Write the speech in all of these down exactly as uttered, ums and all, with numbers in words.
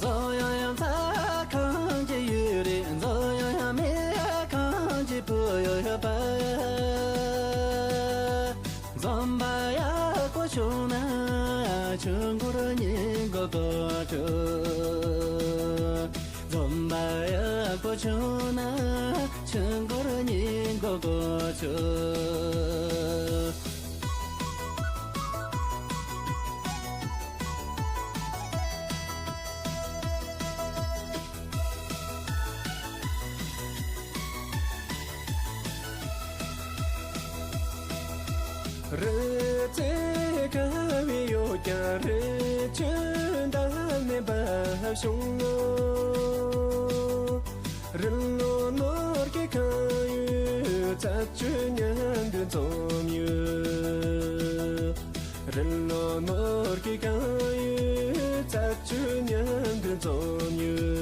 འཛོམས་ཡང་ཡང་ཚ་ཁང་གི་ཡུལ་རེད། འཛོམས་ཡང་ཡང་མི་ཁང་གི་བུ་ཡོད་པ། འཛོམས་པ་ཡག་པོ་བྱུང་ན་ཆུ་འགོར་ཉིན་འགོར་གོ་ཆུ། འཛོམས་པ་ཡག་པོ་བྱུང་ན་ཆུ་འགོར་ཉིན་འགོར་གོ་ཆུ། རི་རྩེ་དགའ་བའི་ཡོ་བྱད་རི་ཆུ་འདབ་མའི་འབབ་གཞུང་ངོ་། རི་ལོ་ནོར་གྱི་གང་ཡོད་རྩྭ་ཆུ་མཉམ་དུ་འཛོམས་ཡོད། རི་ལོ་ནོར་གྱི་གང་ཡོད་རྩྭ་ཆུ་མཉམ་དུ་འཛོམས་ཡོད།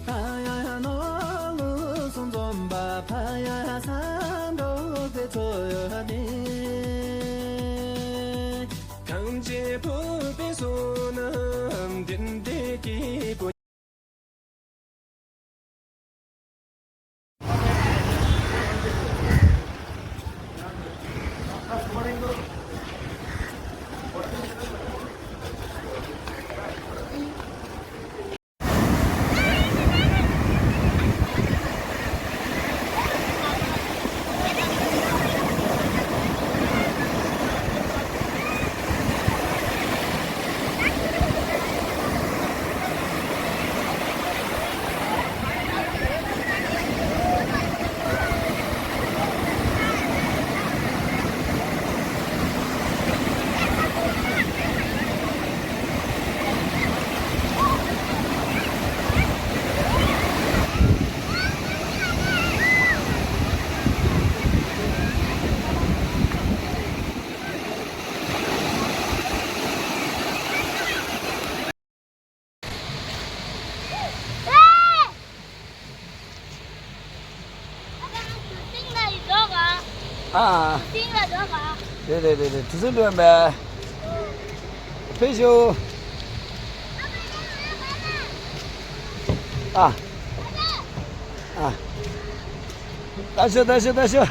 ཕ་ཡ་ཡ་ནོར་ལུག་སུ་འཛོམས་པ། ཕ་ཡ་ཡ་ས་འབྲོག་པའི་འཚོ་བ་ནི། གངས་ཅན་ཕུར་པའི་བསོད་ནམས་འདི་འདྲའི་སྐྱིད་པོ། ཨ། རེད་རེད་རེད་རེད། དུས་ཚོད་འགྲོ་ཡིན་པས། ཕེབས་ཤོག་ཨ། ཨ། ལྟ་ཤོག་ལྟ་ཤོག་ལྟ་ཤོག་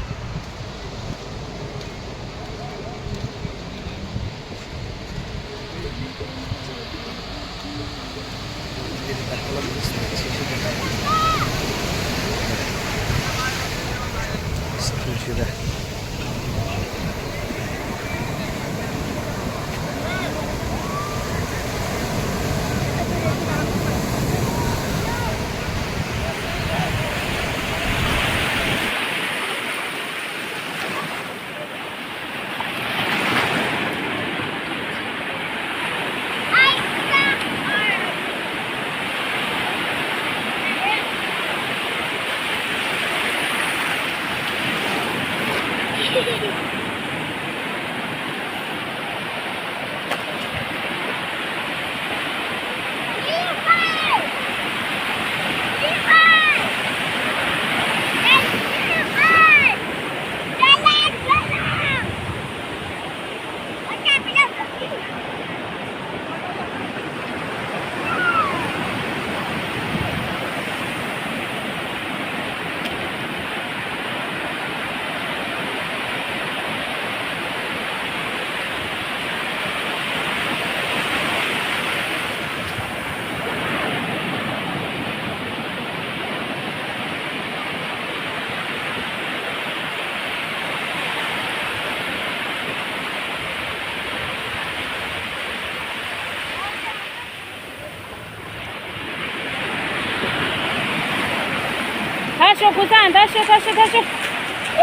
ད་ཤོག་ཀུ་སང་། ད་ཤོག་ད་ཤོག་ད་ཤོག་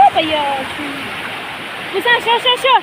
ཨོ་པ་ཡ། ཀུ་སང་ཤོག་ཤོག་ཤོག་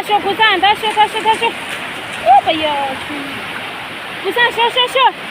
ཤོག་ཀུན་བཟང་། ད་ཤོག་ད་ཤོག་ད་ཤོག་ཨོ་པ་ཡ། ཀུན་བཟང་ཤོག་ཤོག་ཤོག